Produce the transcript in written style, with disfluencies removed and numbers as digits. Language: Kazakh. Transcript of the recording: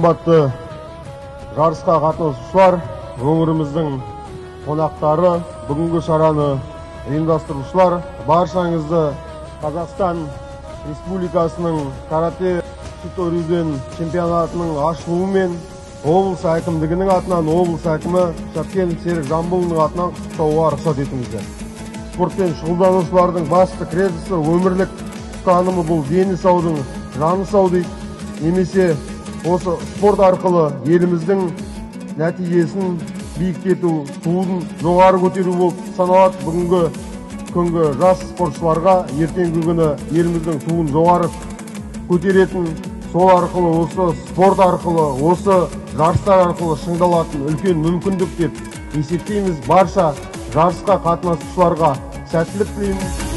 Қымбатты жарысқа қатысушылар, өңіріміздің қонақтары, бүгінгі шараны ұйымдастырушылар, баршаңызды Қазақстан Республикасының карате Шиторюден чемпионатының ашылуымен облыс әкімдігінің атынан, облыс әкімі Шәпкенов Серік Жамбылұлының атынан құттықтауға рұқсат етіңіздер. Спортпен шұғылданушылардың басты кредосы, өмірлік ұстанымы бұл дені саудың жаны сау дейді, немесе осы спорт арқылы еліміздің нәтижесін биіктету, туын жоғары көтеру болып саналады. Бүгінгі күнгі жас спортшыларға ертеңгі күні еліміздің туын жоғары көтеретін, сол арқылы, осы спорт арқылы, осы жарыстар арқылы шыңдалатын үлкен мүмкіндік деп есептейміз. Барша жарысқа қатынасушыларға сәттілік тілеймін.